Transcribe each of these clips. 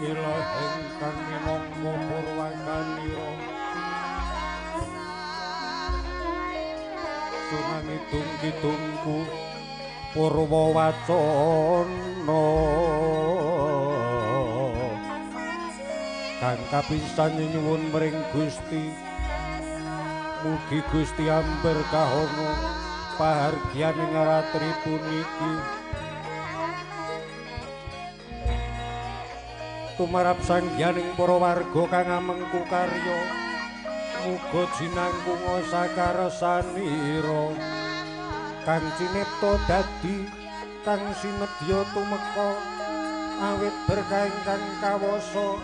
Ilahing kang minangka purwakanira Sunan idung kidungku purwa wacana kang kapisan nyuwun mring Gusti mugi Gusti amberkahana pahargyan ing ratri puniki tumarap sangyaning para warga kang amengku karya muga jinangkunga sakaresanira kang cinipta dadi kang sinedya tumeka awit berkah ingkang kawasa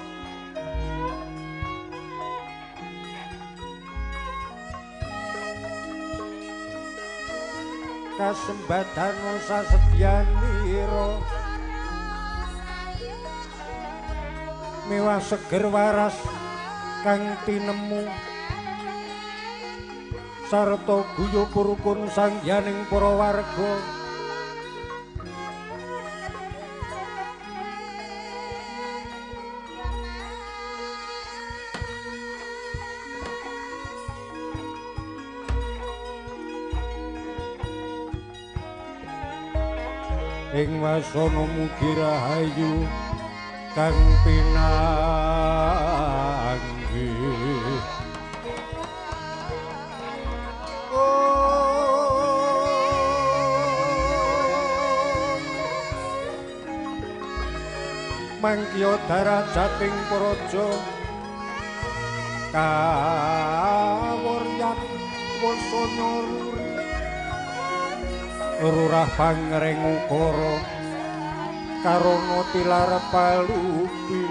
kasembadan sasedyanira mewah seger waras kang tinemu sarta guyub rukun sangyaning para warga ing wasana mugi rahayu kang pinanggih. Mangkya darajating praja kawuryan wasana ruri rurah pangreng ukara karana tilar palupi.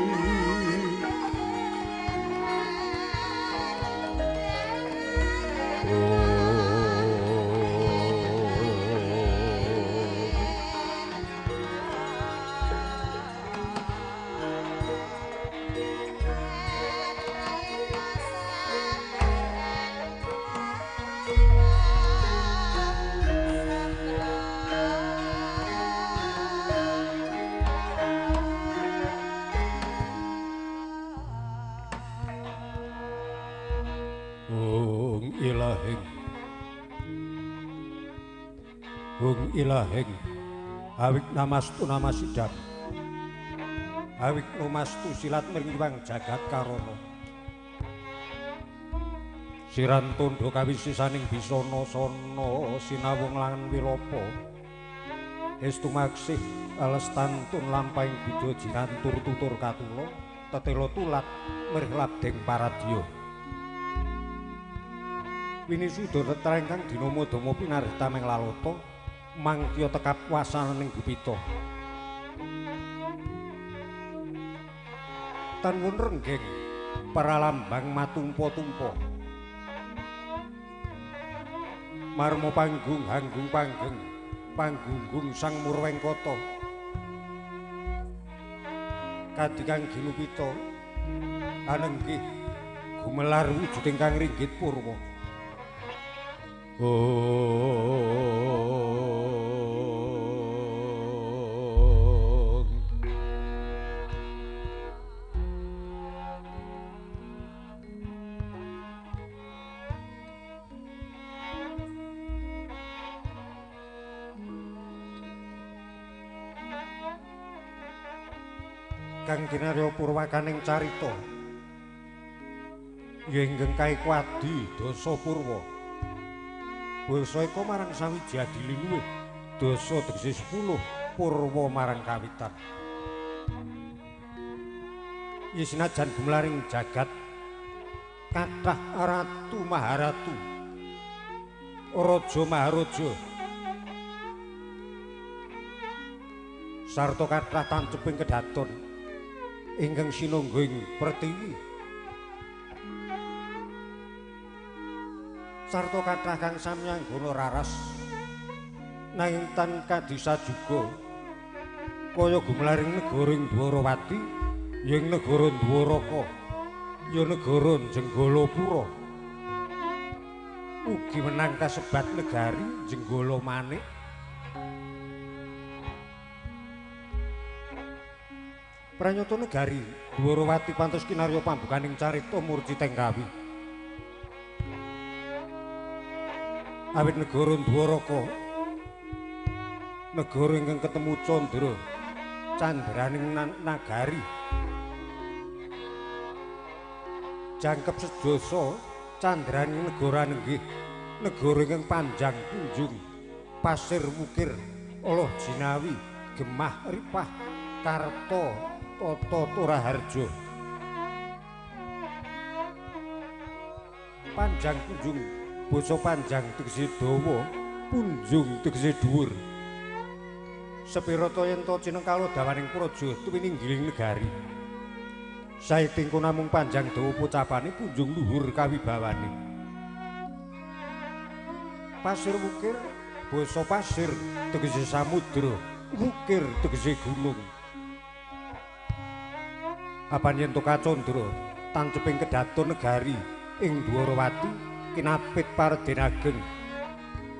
Hung ilahing awik namastu namasidam awik numastu silat mring jagat karana siran tundha kawisisaning bisana sana sinawung lan wilopa estu maksih alestantun lampahing bida jinantur tutur katula tetela tulat mirih labdeng paradya winisuda tetreng kang dinama-dama pinarih tameng lalata mangkya tekap wasananing gupita tanwun renggeng pralambang matumpa-tumpa marma panggung hanggung panggeng panggunggung sang murwengkata kadikang ginupita anenggih gumelar wujuding kang ringgit purwa. Kang kinarya purwakaning carita ya ingkang kaikwadi dasa purwa basa eka marang sawiji adililuwih dasa tegese 10 purwa marang kawitan ya sinajan gumlaring jagat kathah ratu maharatu raja maharaja sarta kathah tanceping kedaton ingkang sinungga ing pertiwi sarta kathah kang sami anggona raras nanging tan kadisa juga kaya gumlaring negara ing Dwarawati ya ing negara Dwaraka ya negara Jenggalapura ugi menang kasebat negari Jenggala Manik. Pranyata negari Dwarawati pantes kinarya pambukaning carita murciteng kawi. Awit negara Dwaraka, negara ingkang ketemu candra candraning nagari jangkep sedasa candraning negara nenggih, negara ingkang panjang punjung pasir wukir Allah jinawi gemah ripah karta tata turaharja. Panjang punjung basa panjang tegese dawa, punjung tegese dhuwur. Sepirata yen ta cinengkala dawaning praja tumininggiling negari. Saetingko namung panjang dawa pocapane, punjung luhur kawibawane. Pasir wukir basa pasir tegese samudra, wukir tegese gunung. Apan yen to kacandra tanceping kedaton negari ing Dwarawati kinapit parden ageng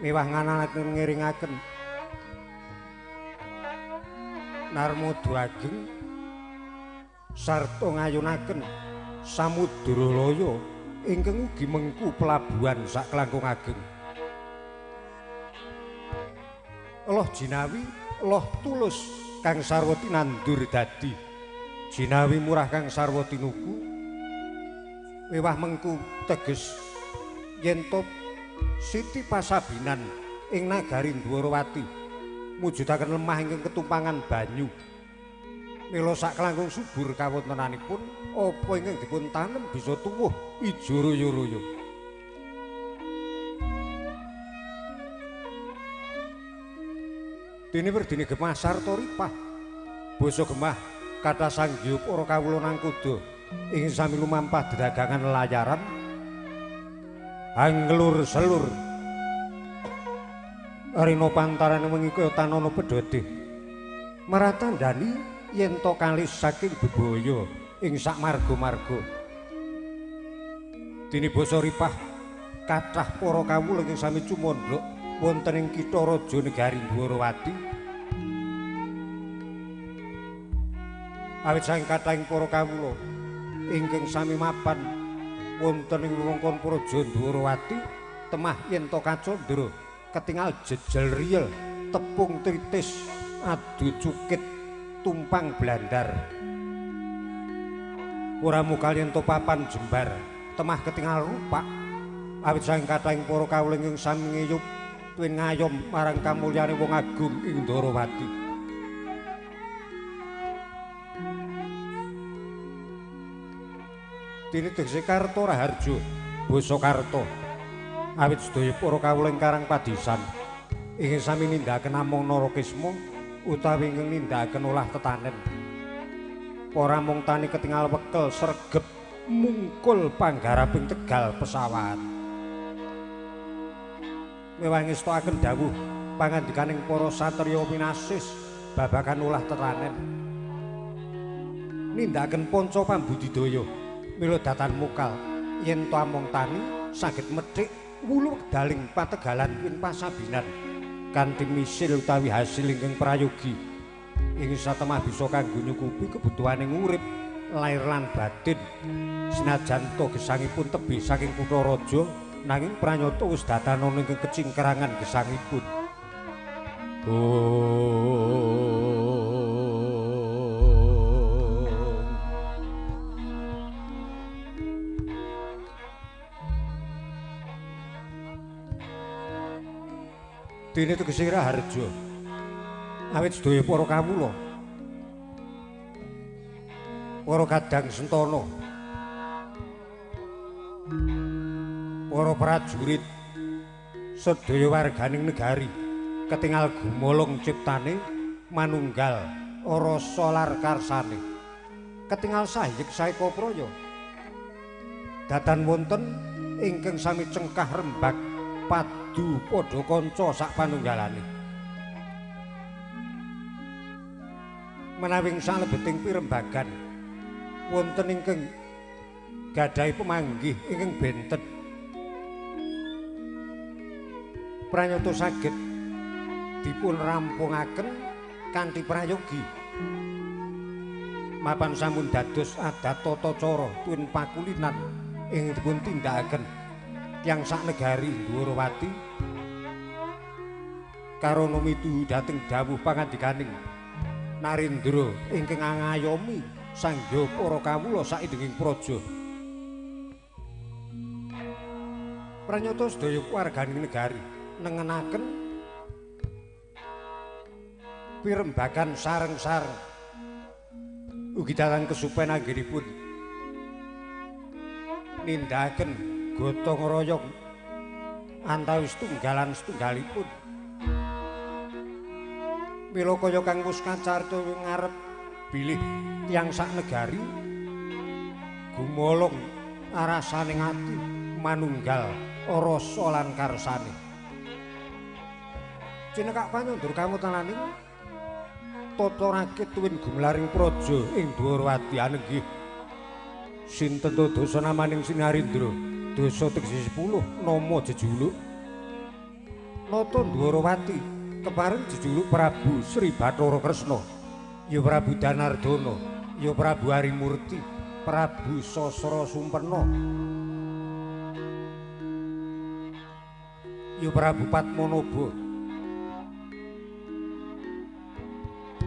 mewah ngananaken ngiringaken Narmada ageng sarta ngayunaken samudra laya ingkang ugi mengku pelabuhan saklangkung ageng. Loh jinawi loh tulus kang sarwa tinandur dadi, jinawi murah kang sarwa tinuku, mewah mengku teges yen to siti pasabinan ing nagari Dwarawati mujudaken lemah ingkang ketumpangan banyu. Mila saklangkung subur kawontenanipun apa ingkang dipun tanem bisa tuwuh ijo royo-royo. Dene werdine gemah sarta ripah, basa gemah kathah sanggya para kawula nangkuda ing sami lumampah dedagangan layaran anglur selur rina pantarane wengi kaya tanana pedhotih maratandhani yen to kalis saking bebaya ing sak marga-marga. Dene basa ripah kathah para kawula ing sami cumondhok wonten ing kitha raja negari Dwarawati. Awit saking kathahing para kawula ingkang sami mapan wonten ing wewengkon Praja Dwarawati, temah yen to kacandra ketingal jejel riyel tepung tritis adu cukit tumpang blandar. Ora mukal yen to papan jembar temah ketingal rupak. Awit saking kathahing para kawula ingkang sami ngiyup tuwin ngayom marang kamulyane wong agung ing Dwarawati. Dene tegese Karta Raharja basa karta. Awit sedaya para kawula ing Karang Padisan ingkang sami nindakaken among narakisma utawi ingkang nindakaken olah tetanen. Para mung tani ketingal wekel sregep mungkul panggaraping tegal pesawahan. Mewah ngestokaken dawuh pangandikaning para satriya pinasis babagan olah tetanen. Nindakaken panca pambudidaya mila datan mukal yen to among tani saged methik wulu wekdaling pategalan win pasabinan kanthi misil utawi hasil ingkang prayogi ing satemah bisa kanggo nyukupi kebutuhaning urip lair lan batin. Senajan to gesangipun tebih saking kutha raja, nanging pranyata wis datanana ingkang kecingkrangan gesangipun. Dene tegese Raharja. Awit sedaya para kawula, para kadang sentana, para prajurit, sedaya warganing negari ketingal gumolong ciptane manunggal rasa lar karsane. Ketingal sahyek saeka praya datan wonten ingkang sami cengkah rembag padu padha kanca sak panunggalane. Menawi salebeting pirembagan wonten ingkang gadhahi pemanggih ingkang benten, pranyata saged dipun rampungaken kanthi prayogi. Mapan sampun dados adat tata cara tuwin pakulinan ing dipun tindakaken tiyang sak negari Dwarawati karana mituhu dhateng dawuh pangandikaning Narendra ingkang angayomi sangya para kawula saindenging praja. Pranyata sedaya warganing negari nengenaken pirembagan sareng-sareng ugi dhateng kesupen anggenipun nindakaken gotong royong antawis tunggalan setunggalipun. Mila kaya kang wis kacarita ngarep bilih tiyang sak negari gumolong arasaning ati manunggal rasa lan karsane. Cinekak panyandur kawontenaning tata rakit tuwin gumlaring praja ing Dwarawati anenggih sinten to dosa namaning Sinarindra dosa tegese 10 nama jejuluk nata Dwarawati kepareng jejuluk Prabu Sri Bathara Kresna ya Prabu Danardana ya Prabu Arimurti Prabu Sasra Sumpena ya Prabu Padmanaba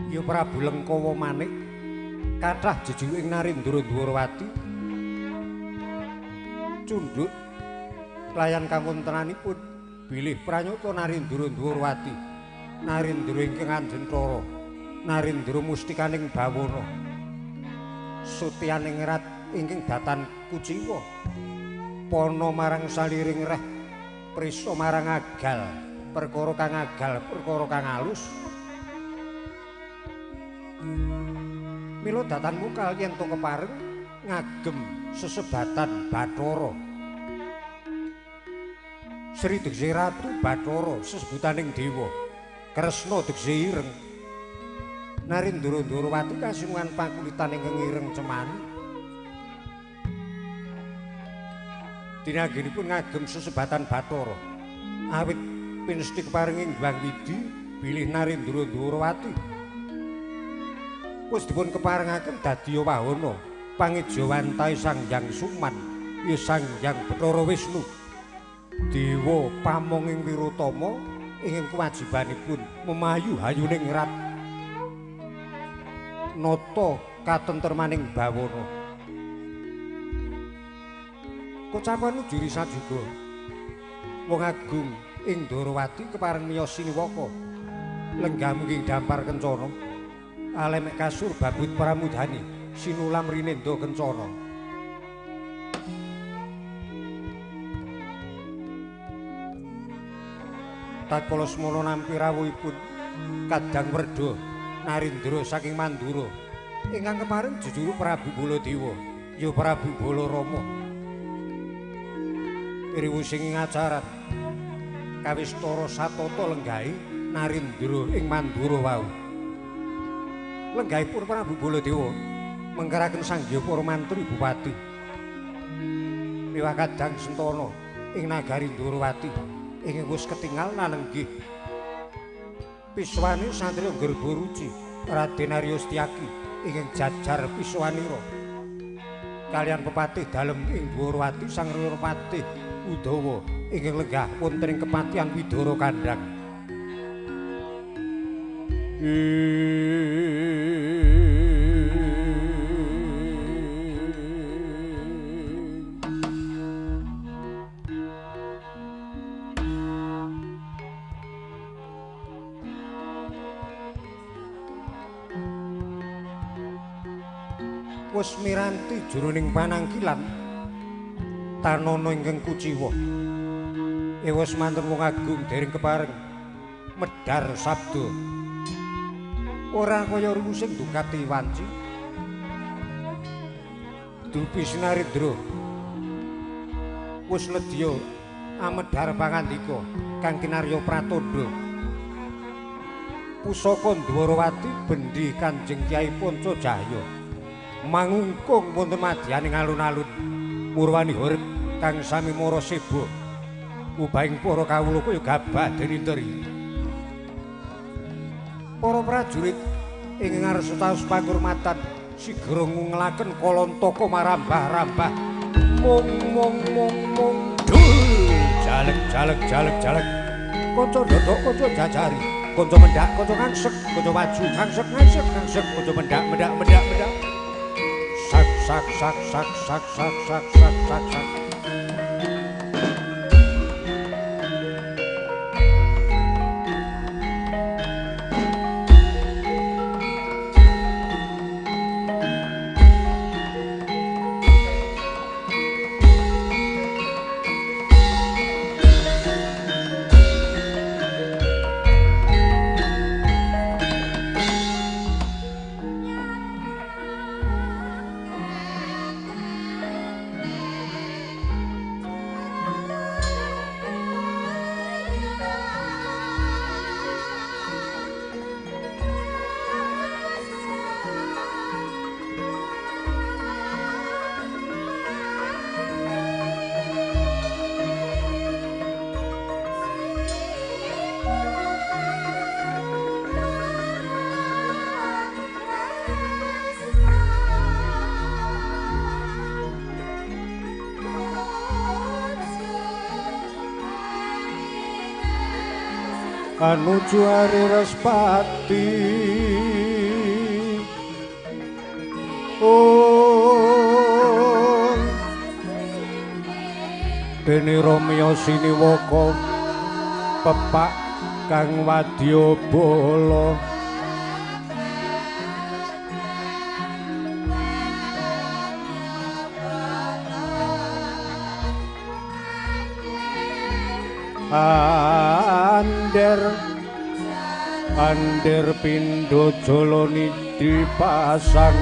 ya Prabu Lengkawa Manik. Kathah jejuluk ing Narendra Dwarawati cundhuk layan kawontenanipun bilih pranyata Narendra Dwarawati Narendra ingkang anjentara Narendra mustikaning bawana sutianing rat ingkang datan kuciwa pana marang saliring reh prisa marang agal perkara kang agal perkara kang alus. Mila datan mukal yen to kepareng ngagem sesebatan Bathara Sri tegese Ratu Bathara sesebutaning dewa Kresna tegese ireng. Narendra Dwarawati kasungan pakulitan ingkang ireng cemani. Dene anggenipun ngagem sesebatan Bathara awit pinesti kepareng ing Hyang Widi bilih Narendra Dwarawati wis dipun keparengaken dadi wahana pangejawantahe Sang Hyang Suman ya Sang Hyang Bathara Wisnu dewa pamonging wirutama ingkang kewajibanipun memayu hayuning rat nata katentremaning bawana. Kocapan juri sajuga wong agung ing Dwarawati kepareng miyos siniwaka lenggah munging dampar kencana alemek kasur babut pramudani sinulam rinendha kencana. Tatkala semana nampi rawuhipun kadang werdha Narendra saking Mandura ingkang kepareng jejuluk Prabu Baladewa ya Prabu Balarama. Riwusing acaran kawistara satata lenggahe Narendra ing Mandura wau. Lenggahipun Prabu Baladewa mengkeraken sangya para mantri bupati miwah kadang sentana ing nagari Dwarawati ingkang wis ketingal nanenggih piswane satriya Gerbaruci Raden Arya Setyaki ingkang jajar piswanira kalian pepatih dalem ing Dwarawati Sang Patih Udawa ingkang lenggah wonten ing kepatihan Widara Kandhang. Wis miranti jroning panangkilan tanana ingkang kuciwa. Ewes manten wong agung dereng kepareng medhar sabda. Ora kaya rumusing dukati wanci. Dupi Sinarendra wis nedya amedhar pangandika kang kinarya pratandha. Pusaka Dwarawati bendi Kanjeng Kyai Pancajaya mangungkung wonten madyaning alun-alun murwani horeg kang sami mara seba ubahing para kawula kaya gabah dening teri. Para prajurit ing ngarsa taos pakurmatan Sigra ngunglaken Kalantaka marambah-rambah. Mung mung mung mung dul jalek jalek jalek jalek. Kanca dodok kanca jajari, kanca mendhak kanca ngangsek, kanca maju ngangsek ngangsek ngangsek, kanca mendhak mendhak mendhak mendhak. Sak sak sak sak sak sak sak sak sak sak. Anuju Ari Respati. Om dene Romeo siniwaka pepak kang wadya bala. Ander ander pindha jalanidhi pasang.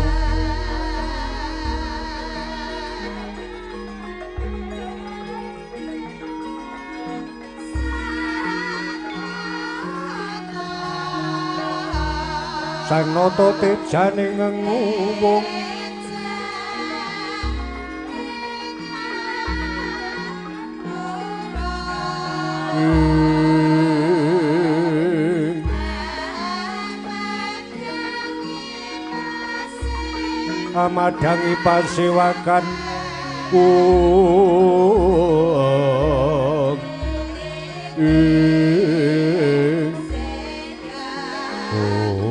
Sang nata tejane ngenguwung. Amadhangi pasewakan ung ing ung.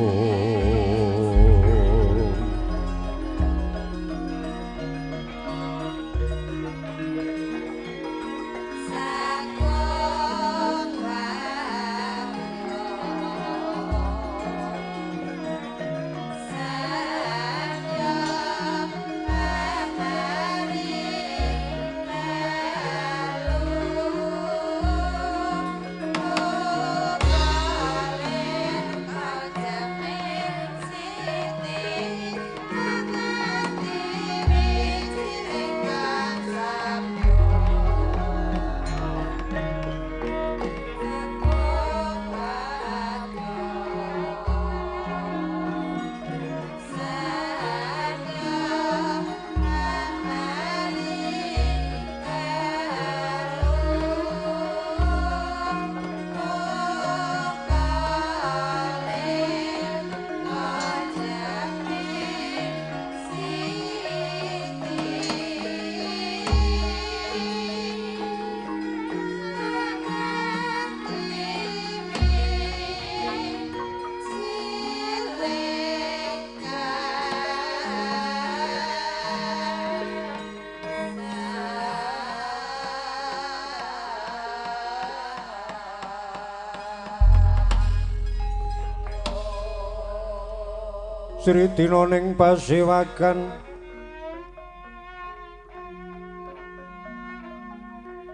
Sridina ning pasewakan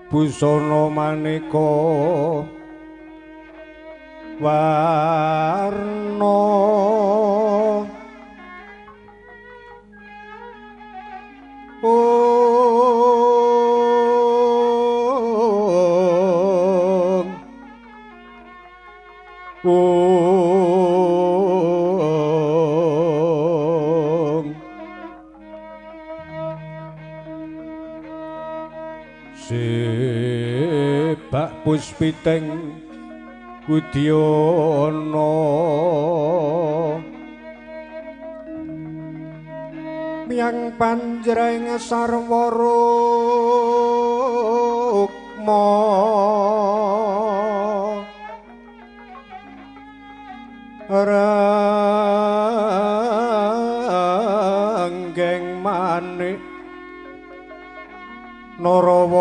busana maneka warna. Ong ong sebak puspiteng Kudyana. Miang panjreng sarwa rukma ranggeng manik Narawata.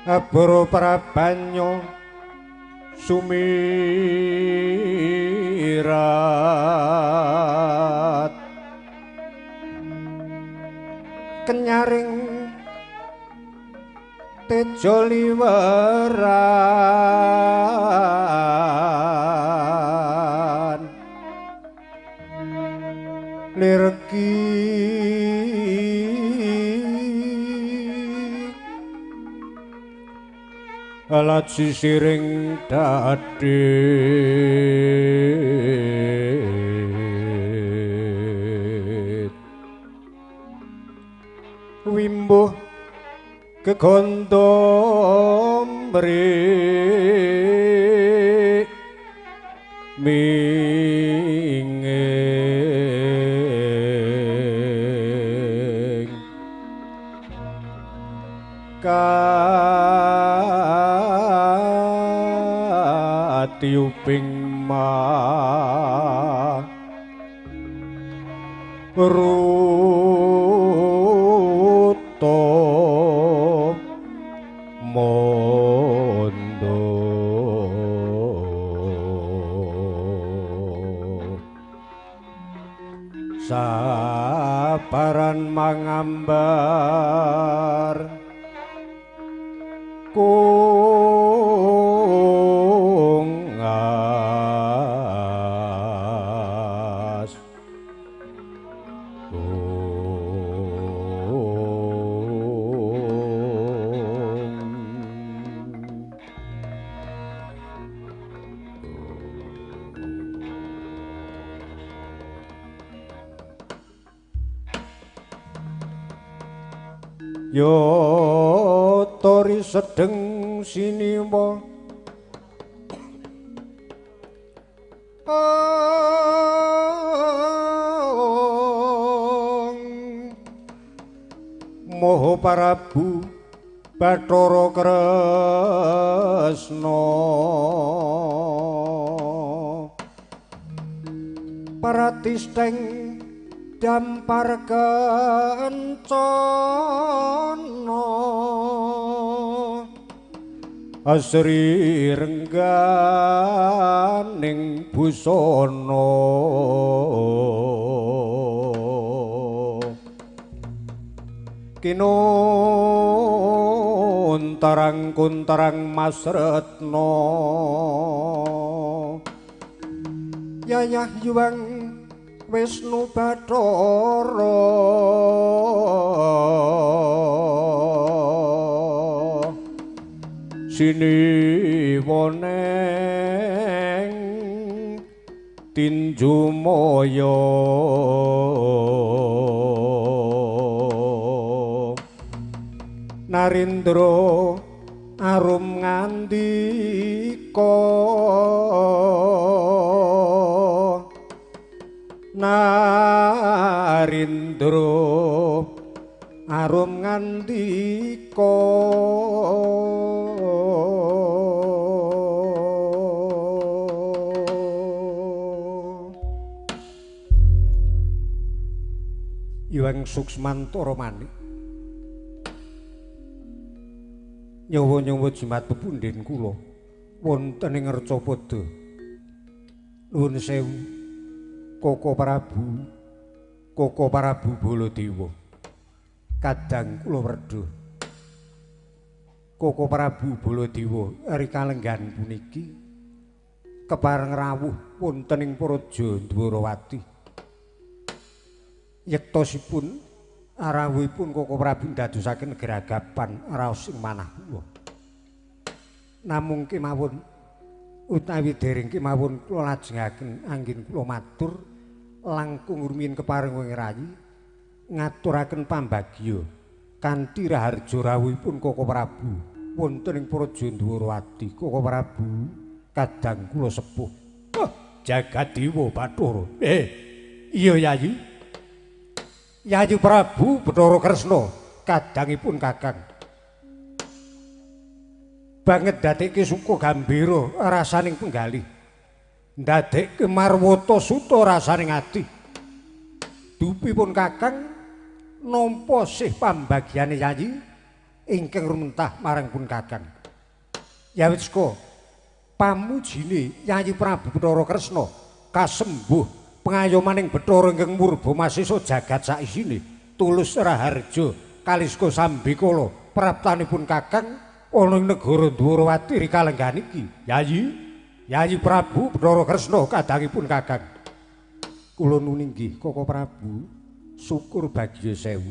Abara prabanyo sumirat kenyaring tejo liweran lirki alat sisiring dadi wimbuh kegondo mri minging katiuping ma ruto mondo saparan mangambar kungas yo tori sedeng siniwa Moho Prabu Bathara Kresna Paratisteng dampar kencana asri rengganing busana kinuntarang kuntarang Mas Retna yayah yuwang Wisnu Bathara siniwoneng tinju maya Narendra arum ngandika Narendra arum ngandika Iwang Suksmantara manik nyawa-nyawa jimat pepundhen kula wonten ing Ngercapada. Nuwun sewu Koko Prabu, Koko Prabu Baladewa. Kadang kula werdha. Koko Prabu Baladewa eri kalenggan puniki kepareng rawuh wonten ing Praja Dwarawati. Yektosipun rawuhipun Koko Prabu ndadosaken geragapan raos ing manah kula. Namung kemawon utawi dereng kemawon kula lajengaken anggen kula matur langkung rumiyin kepareng ing rayi Ngaturaken pambagya kanthi raharja rawuhipun Koko Prabu wonten ing Praja Ndwarawati. Koko Prabu kadang kula sepuh. Oh, Jagadewa Bathara. Iya Yayi. Yayi Prabu Bathara Kresna kadangipun Kakang. Banget dadekke suka gambira rasaning penggalih. Ndadekke marwata suta rasaning ati. Dupipun Kakang nampa sih pambagyane Yayi ingkang rumentah marang pun Kakang. Yawit saka pamujine Yayi Prabu Bathara Kresna kasembuh pengayomaning Bathara ingkang murba masisa jagat saisine tulus raharja kaliska sambikala praptanipun Kakang ana ing negara Dwarawati rikalenggan iki. Yayi, Yayi Prabu Bathara Kresna kadangipun Kakang. Kula nuninggih Koko Prabu, syukur bagya sewu.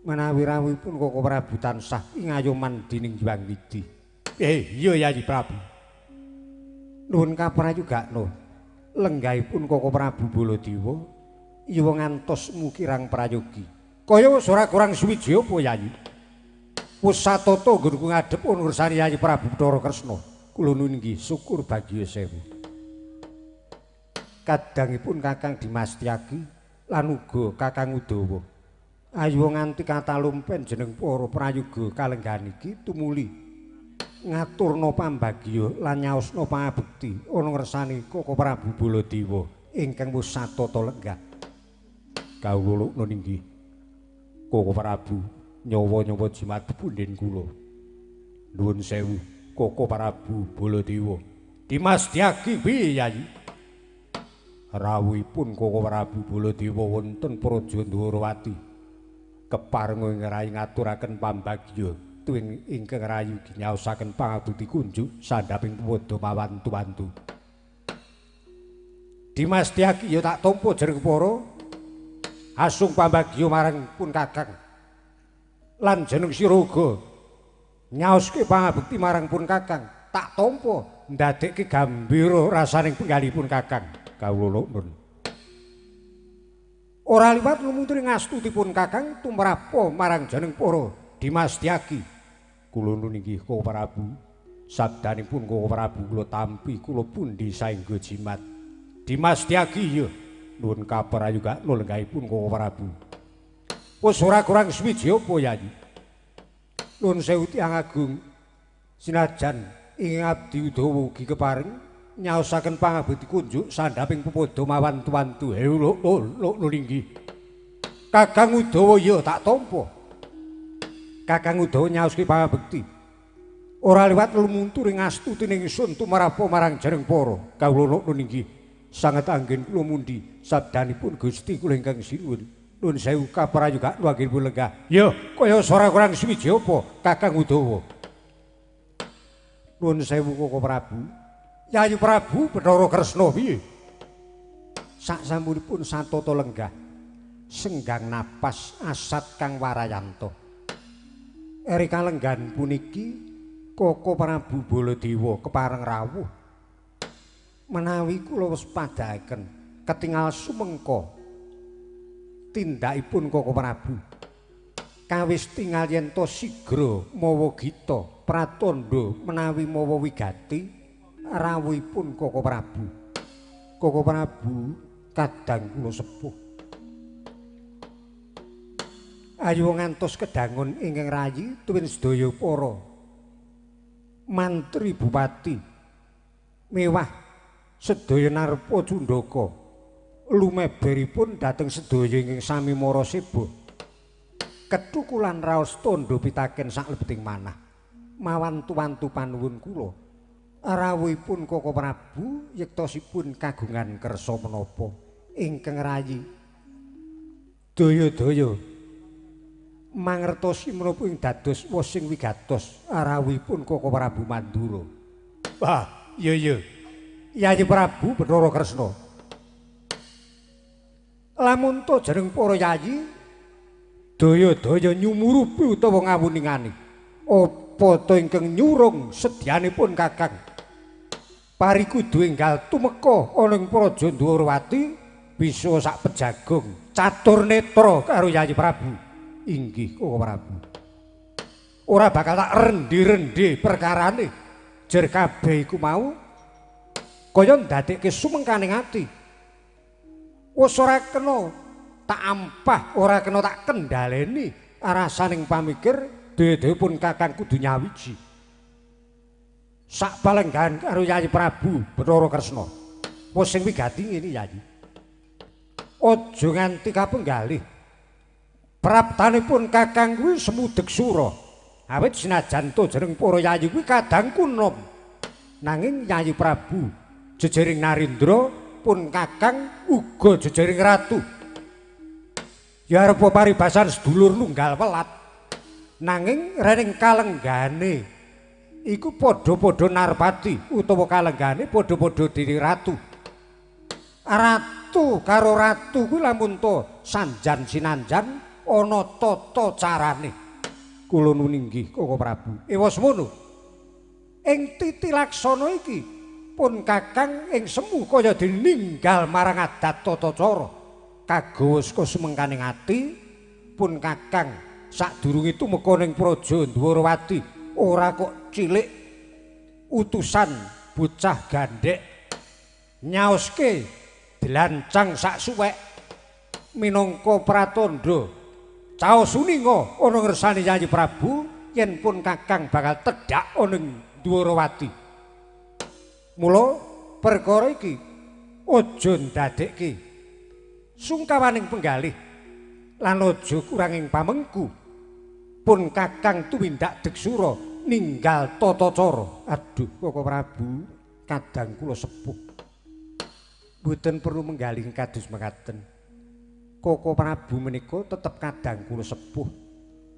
Menawi rawuhipun Koko Prabu tansah ing ayoman dening Hyang Widhi. Iya Yayi Prabu. Nuwun kaprayugakna lenggahipun Koko Prabu Baladewa iwa ngantos mukirang prayogi. Kaya wis ora kurang suwiji apa Yayi? Wis satata nggonku ngadhep ana ngersane Yayi Prabu Bathara Kresna. Kula nuwun inggih syukur bagya sewu. Kadangipun Kakang Dimas Tyagi lan uga Kakang Udawa. Ayo nganti katalumpen jeneng para prayoga kalenggahan iki tumuli ngaturna pambagya lan nyaosna pangabekti ana ngersane Koko Prabu Baladewa ingkang wis satata lenggah. Kawula inggih Koko Prabu nyawa-nyawa jimat punden kula. Nuwun sewu Koko Prabu Baladewa. Dimas Tyagi piye Yayi? Rawuhipun Koko Prabu Baladewa wonten Praja Ndwarawati. Keparenga ing rayi ngaturaken pambagya tuwin ingkang rayi ugi nyaosaken pangabekti kunjuk sandhaping tuwada mawantu-wantu. Dimas Tyagi ya tak tampa jering para asung pambagya marang pun Kakang. Lan jeneng sira uga nyaoske pangabekti marang pun Kakang, tak tampa ndadekke gambira rasaning penggalihipun Kakang. Kawula nun. Ora liwat lumunturi ngastutipun Kakang tumrapa marang jeneng para Dimas Tyagi. Kula nun inggih Koko Prabu, sabdanipun Koko Prabu kula tampi kula pundi saengga jimat. Dimas Tyagi iya nuwun kaprayugakna lenggahipun Koko Prabu. Wis ora kurang suwiji apa Yayi? Nuwun sewu tiyang agung, sinajan ing abdi Udawa ugi kepareng nyaosaken pangabekti kunjuk sandhaping pepadha mawantu-wantu. Lho inggih. Kakang Udawa ya tak tampa. Kakang Udawa nyaoske pangabekti. Ora liwat lumuntur ing astutine ingsun tumrapa marang jeneng para. Kawula nuwun inggih sanget anggen kula mundi sabdanipun Gusti kula ingkang sinuwun. Nuwun sewu kaprayugakna anggenipun lenggah. Ya, kaya ora kurang suwiji apa Kakang Udawa. Nuwun sewu Koko Prabu. Yayi Prabu Bathara Kresna piye? Saksampunipun satata lenggah senggang napas asat kang warayanta. Eri kalenggan puniki Koko Prabu Baladewa kepareng rawuh. Menawi kula wis padhaken ketingal sumengka tindakipun Koko Prabu. Kawis tingal yen to sigra mawa gita pratandha menawi mawa wigati rawuhipun Koko Prabu. Koko Prabu kadang kula sepuh. Ayo ngantos kedangun ingkang rayi tuwin sedaya para mantri bupati mewah sedaya narpa cundaka lumeberipun dhateng sedaya ingkang sami mara seba. Kethukulan raos tandha pitaken saklebeting manah mawantu-wantu panuwun kula. Rawuhipun Koko Prabu yektosipun kagungan kersa menapa ingkang rayi daya-daya mangertosi menapa ing dados wosing wigatos rawuhipun Koko Prabu Mandura. Wah, iya iya. Yayi Prabu Bathara Kresna. Lamun to jeneng para yayi daya-daya nyumurupi utawa ngawuningani apa to ingkang nyurung sedyanipun Kakang. Pari kudu enggal tumeka ana ing Praja Ndwarawati Bisa sak pejagung catur netra karo Yayi Prabu. Inggih Koko Prabu. Ora bakal tak rendi-rendi perkarane. Jer kabeh iku mau kaya ndadekke sumengkaning ati. Wis ora kena tak ampah, ora kena tak kendhaleni rasaning pamikir dhewe-dhewe pun kakang kudu nyawiji. Sak palenggahan karo Yayi Prabu Bathara Kresna. Wis sing wigati ngene Yayi. Aja nganti kapenggalih. Praptanipun kakang kuwi semudeg sura. Awit senajan to jeneng para yayi kuwi kadangku nom. Nanging Yayi Prabu jejering Narendra pun kakang uga jejering ratu. Ya arepa paribasan sedulur nunggal welat. Nanging rening kalenggane iku padha-padha narpati utawa kalenggane padha-padha diri ratu. Ratu karo ratu kuwi lamun to sanjan sinanjan ana tata carane. Kula nuwun inggih Koko Prabu. Ewa semono. Ing titi laksana iki pun kakang ing semu kaya dininggal marang adat tata cara. Kagawa saka sumengkaning ati pun kakang sadurunge tumeka ning Praja Dwarawati ora kok cilik utusan bocah gandhek nyaoske dlancang sak suwek minangka pratandha caos uninga ana ngersane Yayi Prabu yen pun kakang bakal tedhak ana ing Dwarawati. Mula perkara iki aja ndadekke sungkawaning penggalih lan aja kuranging pamengku. Pun kakang tumindak deksura ninggal tata cara. Aduh Koko Prabu, kadang kula sepuh. Mboten perlu menggalih kados mekaten. Koko Prabu menika tetep kadang kula sepuh.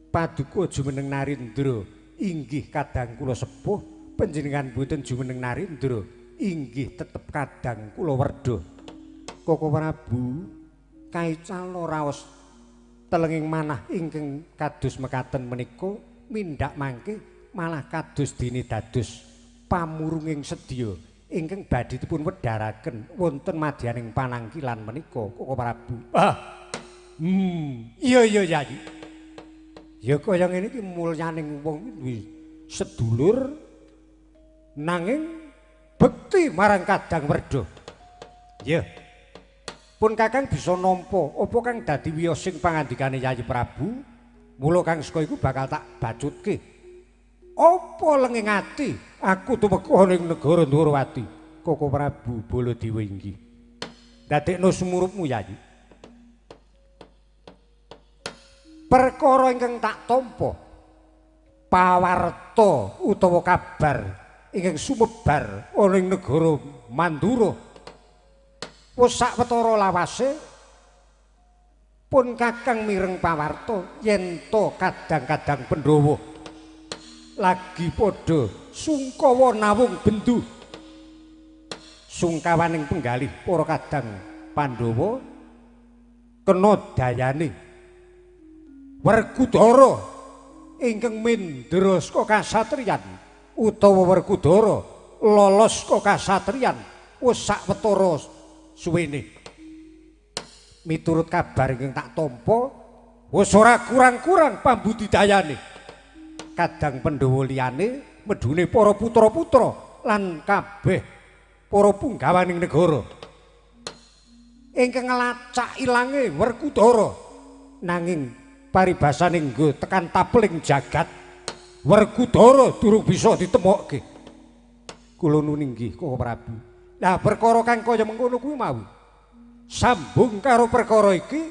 Paduka jumeneng Narendra inggih kadang kula sepuh, panjenengan mboten jumeneng Narendra inggih tetep kadang kula werda. Koko Prabu kaicala raos telenging manah ingkang kados mekaten menika mindhak mangke malah kados dene dados pamurunging sedya ingkang badhe dipun wedharaken wonten madyaning panangkilan menika Koko Prabu. Ah. Iya iya Yayi. Ya kaya ngene iki mulyaning wong duwe sedulur nanging bekti marang kadang werda. Ya. Pun kakang bisa nampa apa kang dadi wiyosing pangandikane Yayi Prabu, mula kang saka iku bakal tak bacutke. Apa lenging ati aku tumeka ning negara Dwarawati? Koko Prabu Baladewa inggih. Dadekno sumurupmu Yayi. Perkara ingkang tak tampa pawarta utawa kabar ingkang sumebar ana ing negara Mandura wis sawetara lawase pun kakang mireng pawarta yen to kadang-kadang Pandhawa lagi padha sungkawa nawung bendu. Sungkawaning penggalih para kadang Pandhawa kena dayane Werkudara ingkang mendra saka kasatriyan utawa Werkudara lolos saka kasatriyan wis sawetara suwene. Miturut kabar ingkang tak tampa wis ora kurang-kurang pambudidayane kadang Pandhawa liyane medune para putra-putra lan kabeh para punggawaning negara ingkang nglacak ilange Werkudara. Nanging paribasane nggo tekan tapeling jagat Werkudara durung bisa ditemokke. Kula nuwun inggih Koko Prabu. Lah perkara kang kaya mengkono kuwi mau sambung karo perkara iki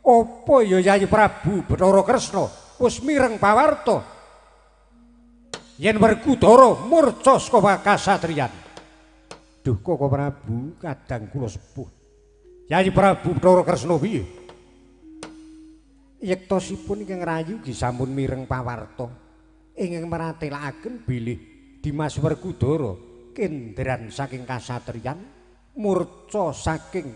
apa ya Yayi Prabu Bathara Kresna wis mireng pawarta yen Werkudara murca saka kasatriyan. Duh Koko Prabu, kadang kula sepuh. Yayi Prabu Bathara Kresna piye? Yektosipun ingkang rayu ugi sampun mireng pawarta ingkang meratelakaken bilih Dimas Werkudara kendran saking kasatriyan murca saking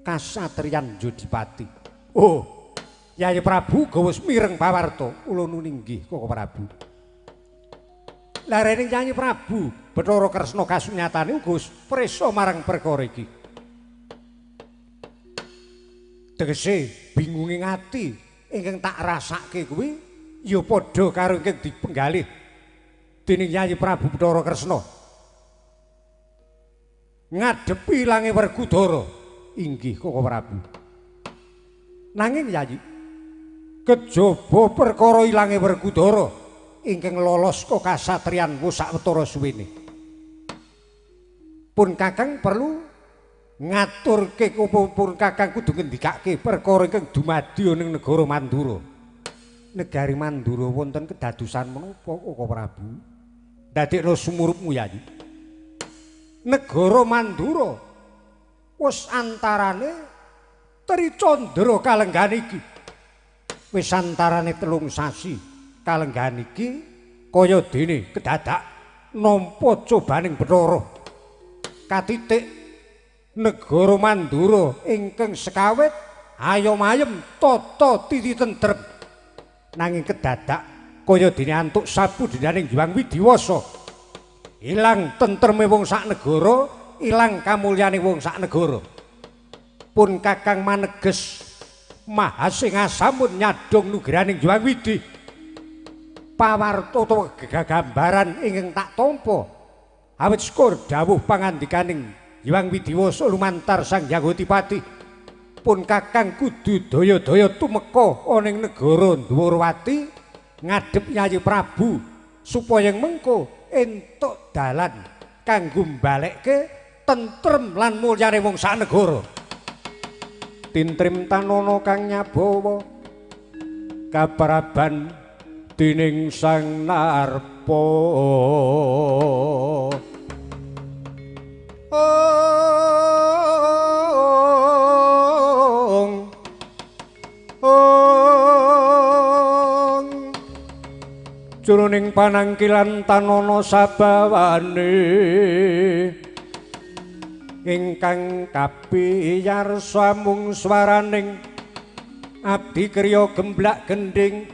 kasatriyan Jodipati. Oh, Yayi Prabu uga wis mireng pawarta. Kula nuwun inggih Koko Prabu. Larene Yayi Prabu Bathara Kresna kasunyatane uga wis prisa marang perkara iki. Tegese bingunge ati ingkang tak rasake kuwi ya padha karo ingkang dipenggalih dening Yayi Prabu Bathara Kresna. Ngadepi ilange Werkudara inggih Koko Prabu. Nanging Yayi, kejaba perkara ilange Werkudara ingkang lolos ka kasatriyan sawetara suwene. Pun Kakang perlu ngaturke pun Kakang kudu ngendikake perkara ingkang dumadi ning negara Mandura. Negari Mandura wonten kedadosan menapa Koko Prabu? Ndadekno sumurupmu Yayi. Negara Mandura wis antarane Tricandra kalenggan iki. Wis antarane 3 sasi kalenggan iki kaya dene kedadak nampa cobaning Bathara. Katitik negara Mandura ingkang sekawit ayom-ayem tata titi tentrem. Nanging kedadak kaya dene antuk sapu dening Hyang Widiwasa. Ilang tentreme wong sak negara, ilang kamulyane wong sak negara. Pun Kakang maneges mahasingasamun nyadong nugraning Hyang Widi. Pawarta utawa gegambaran ingkang tak tampa awit syukur dawuh pangandikaning Hyang Widiwasa lumantar Sang Hyang Adipati. Pun Kakang kudu daya-daya tumeka ana ing negara Dwarawati ngadhep Yayi Prabu supaya mengko entuk dalan kanggo mbalekke tentrem lan mulyane wong sak negara. Tintrim tanana kang nyabawa kapraban dening Sang Narpa. Ong ong jroning panangkilan tanana sabawane ingkang kapiyarsa mung swaraning abdi kriya gemblak gendhing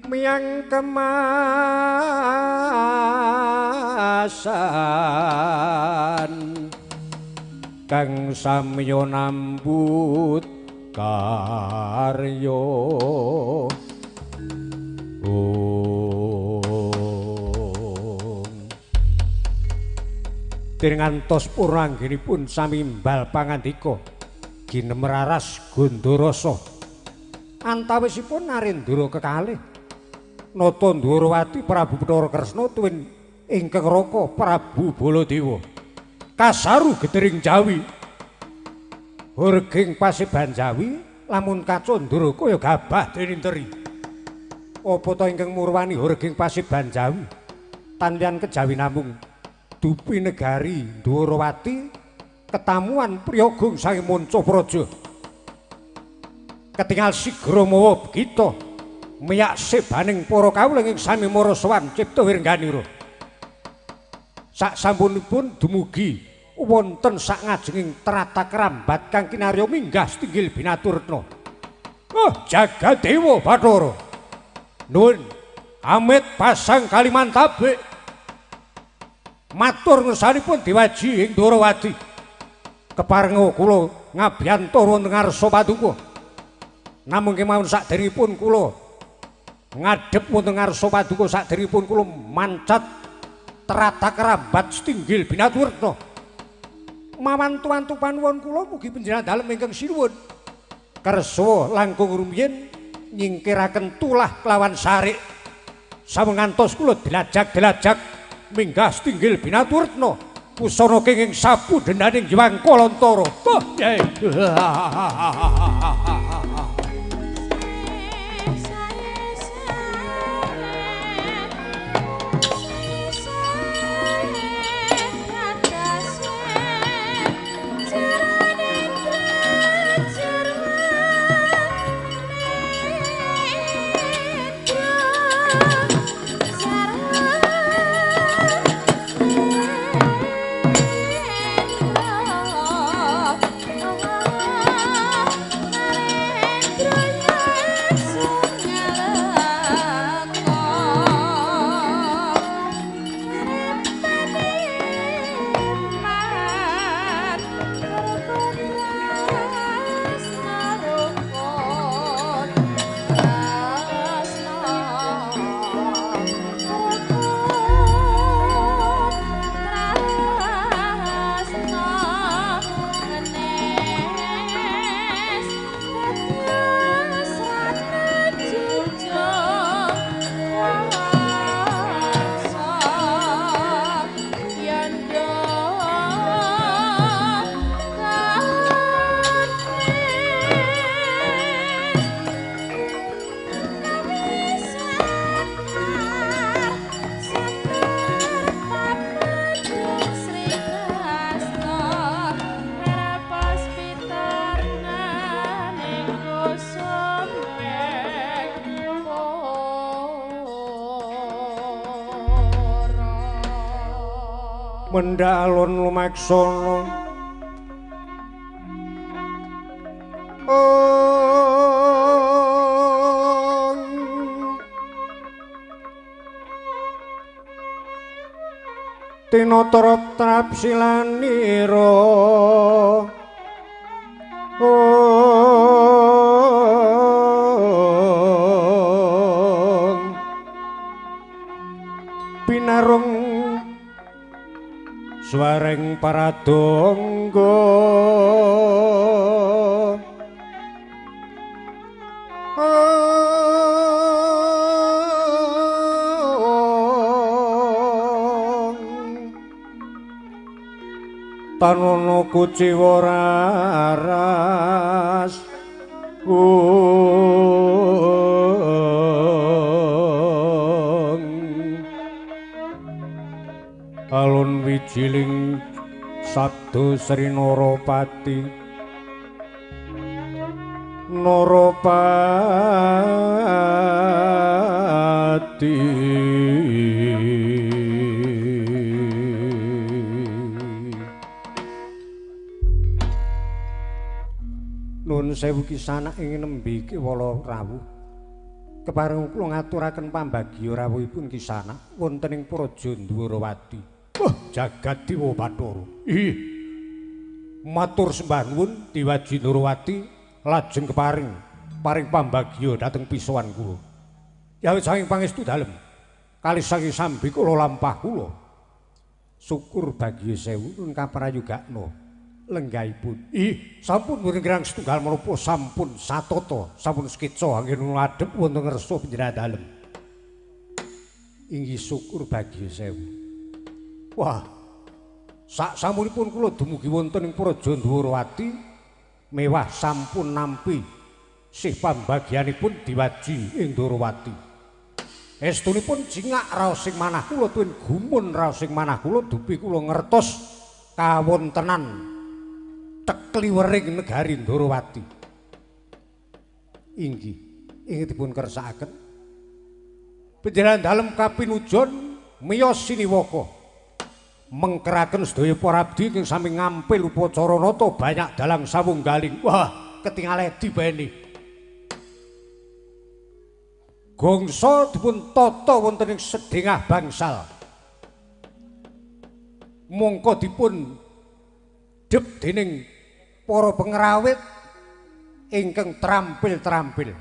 miyang kemasan kang samya nambut karya. Ngantos puranggenipun sami mbal pangandika ginemraras gondorasa antawisipun Narendra kekalih nata Ndwarawati Prabu Bathara Kresna tuwin ingkang raka Prabu Baladewa kasaru getering Jawi hurging paseban Jawi lamun kacandra kaya gabah dening teri. Apa ta ingkang murwani hurging paseban Jawi tanlian kejawi namung dupi negari Ndwarawati ketamuan priyagung saking Manca Praja. Ketingal sigra mawa kita miyak sebaning para kawula ing sami mara sowan cipta wirengganira. Sak sampunipun dumugi wonten sak ngajenging tratah kerambat kang kinarya minggah setinggil binaturna. Oh, jagat dewa Bathara. Nuwun amit pasang Kalimantabik. Matur ngersanipun diwaji ing Ndwarawati. Keparenga kula ngabiyantara wonten ngarsa paduka. Namung kemawon saderengipun kula ngadhep wonten ngarsa paduka saderengipun kula mancat tratah kerambat setinggil binaturna. Mawantu-wantu panuwun kula mugi panjenengan dalem ingkang sinuwun. Kersa langkung rumiyin nyingkiraken tulah kelawan sarik. Sampun ngantos kula dilajak-dilajak minggah setinggil binaturna pusana kenging sapu dendaning Hyang Kalantara. Oh, Oh, Mendhak alun lumaksana. Tinata trapsilanira pinarung swareng paradongga. Tanono kuciwa raras alun wijiling sabda Sri Narapati Narapati. Nuwun sewu kisanak ing nembe kewala rawuh. Kepareng kula ngaturaken pambagya rawuhipun kisanak wonten ing Praja Ndwarawati. Wah, jagat dewa Bathara. Ih. Matur sembah nuwun Dewaji Ndwarawati lajeng keparing paring pambagya dhateng pisowan kula. Yawit saking pangestu dalem kalih saking sambi kula lampah kula. Syukur bagya sewu nuwun kaprayogakna lenggahipun. Ih, sampun boten kirang setunggal menapa sampun satata, sampun sketsa anggen ngadhep wonten ngersa panjenengan dalem. Inggih syukur bagya sewu. Wah, sak samunipun kula dumugi wonten ing Praja Ndwarawati mewah sampun nampi sih pambagyanipun diwaji ing Ndwarawati. Estunipun jingak raos sing manah kula tuwin gumun raos sing manah kula dupi kula ngertos kawontenan tekliwering negari Ndwarawati. Inggih, inggih dipun kersakaken. Panjenengan dalem kapinujon miyos siniwaka mengkeraken sedaya para abdi ingkang sami ngampil upacara nata banyak dalang sawunggaling. Wah, ketingal edi bene. Gongso dipun tata wonten ing sedengah bangsal. Mongko dipun dep dening para pengrawit ingkang terampil-terampil.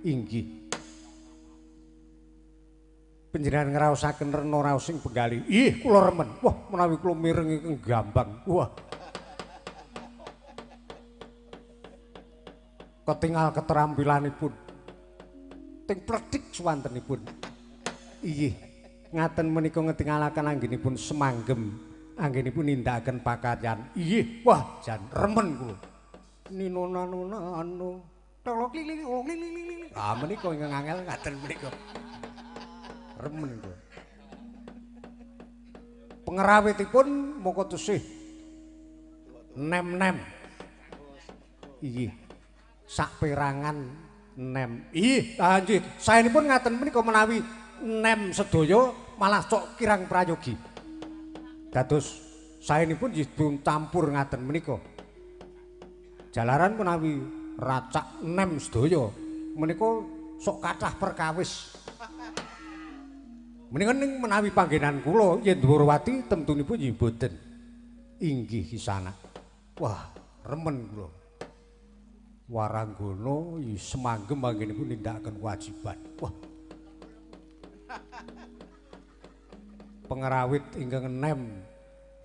Inggih. Panjenengan ngraosaken rena raos sing benggali. Ih, kula remen. Wah, menawi kula mireng ingkang gambang. Wah. Ketingal keterampilanipun. Ting plethik suwantenipun. Inggih, ngaten menika ngetingalaken anggenipun semanggem, anggenipun nindakaken pakaryan. Inggih, wah jan remen kula. Nino nano nano. Tolok li li li li li. Ah menika ingkang angel ngaten menika. Remen kula. Pengrawitipun moko tesih nem-nem. Inggih. Saperangan nem. Ih, nggih. Saenipun ngaten menika menawi nem sedaya malah cok kirang prayogi. Dados saenipun nggih dipun campur ngaten menika. Jalaran menawi racak nem sedaya menika sok kathah perkawis. Menika ning menawi panggenan kula yen Ndwarawati temtunipun nggih boten. Inggih kisanak. Wah, remen kula. Waranggana semanggem anggenipun nindakaken kewajiban. Wah. Pengrawit ingkang enem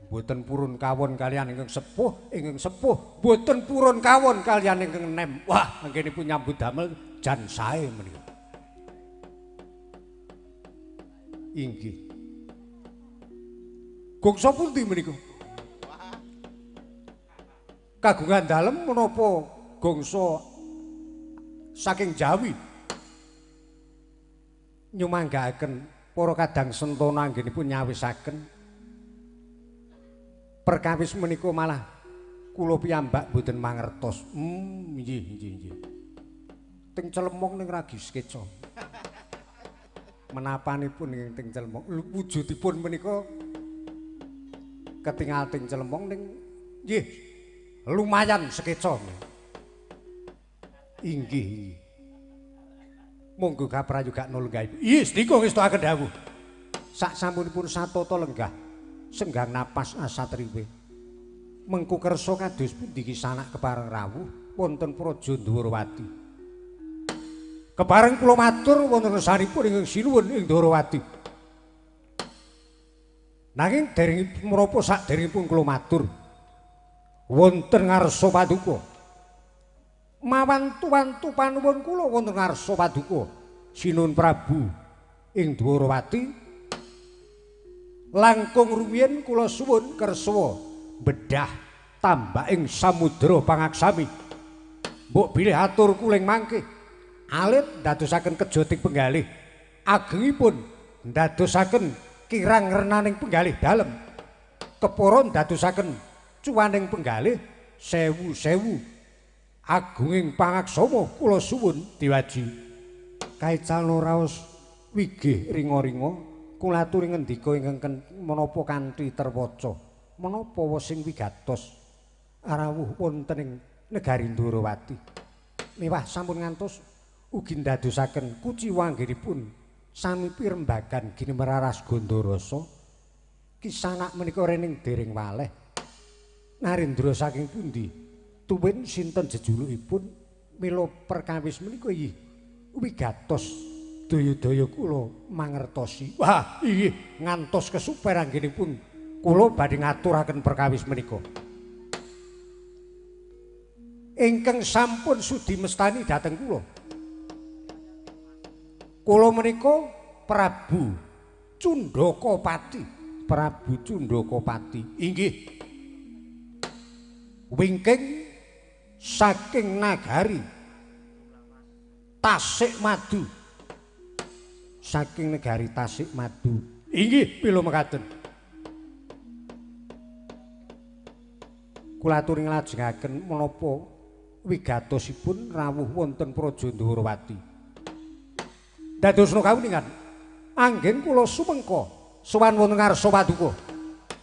mboten purun kawon kaliyan ingkang sepuh, ingkang sepuh mboten purun kawon kaliyan ingkang enem. Wah, anggenipun nyambut damel jan sae menika. Inggih. Gongso pundi menika? Kagungan dalem menapa gongso saking Jawi? Nyumanggaaken para kadang sentana anggenipun nyawisaken perkawis menika malah kula piyambak mboten mangertos. Nggih nggih nggih. Teng Celemong ning ragi sketsa. Menapanipun ing teng Celemong wujudipun menika Ketingal ting celemong ning nggih lumayan sekeca. Inggih. Monggo kaprayogakna lenggahipun. Inggih, sedika ngestokaken dawuh. Sak sampunipun satata lenggah senggang napas asatriwe. Mengku kersa kados pundi kisanak kepareng rawuh wonten Praja Ndwarawati. Kepareng kula matur wonten ngersanipun ingkang sinuwun ing Ndwarawati. Nanging dereng menapa saderengipun kula matur wonten ngarsa paduka. Mawantu-wantu panuwun kula wonten ngarsa paduka Sinuwun Prabu ing Ndwarawati. Langkung rumiyin kula suwun kersa bedah tambak ing samudra pangaksami. Mbok bilih atur kula ing mangke alit ndadosaken kejoting penggalih, agengipun ndadosaken kirang renaning penggalih dalem, kepara ndadosaken cuwaning penggalih sewu-sewu agunging pangaksama kula suwun diwaji. Kaicalna raos wigih ringa-ringa kula aturi ngendika ingkang menapa kanthi terwaca, menapa sing wigatos rawuh wonten ing negari Ndwarawati. Mewah sampun ngantos ugi ndadosaken kuciwa anggenipun sami pirembagan ginimeraras Gondarasa. Kisanak menika rening dereng waleh. Narendra saking pundi? Tuwin sinten jejulukipun? Mila perkawis menika inggih wigatos daya-daya kula mangertosi. Wah, inggih ngantos kesuper anggenipun kula badhe ngaturaken perkawis menika. Ingkang sampun sudi mestani dhateng kula. Kula menika Prabu Cundakapati. Prabu Cundakapati inggih wingking saking nagari Tasik Madu. Saking negari Tasik Madu inggih mila mekaten. Kula aturi nglajengaken menapa wigatosipun rawuh wonten Praja Ndwarawati. Dadosna kawuningan anggen kula sumengka sowan wonten ngarsa paduka.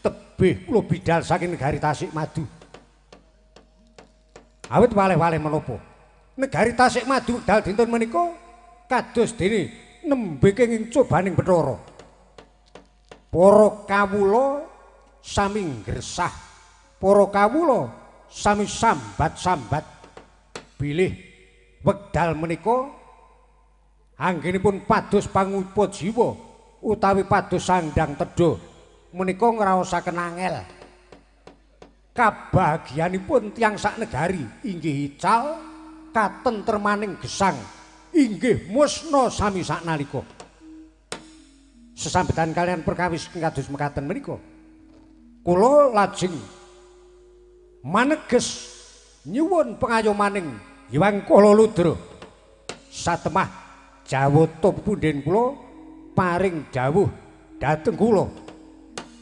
Tebih kula bidal saking negari Tasik Madu. Awit waleh-waleh menapa negari Tasik Madu dal dinten menika kados dene nembe kenging cobaning Bathara. Para kawula sami ngresah, para kawula sami sambat-sambat bilih wekdal menika anggenipun pados pangupa jiwa utawi pados sandang tedha menika ngraosaken angel. Kabahagianipun tiyang sak negari inggih ical katentremaning gesang inggih musna sami saknalika. Sesambetan kalian perkawis kados mekaten menika kula lajeng maneges nyuwun pengayomaning Hyang Kala Ludra satemah jawata pepundhen kula paring dawuh dhateng kula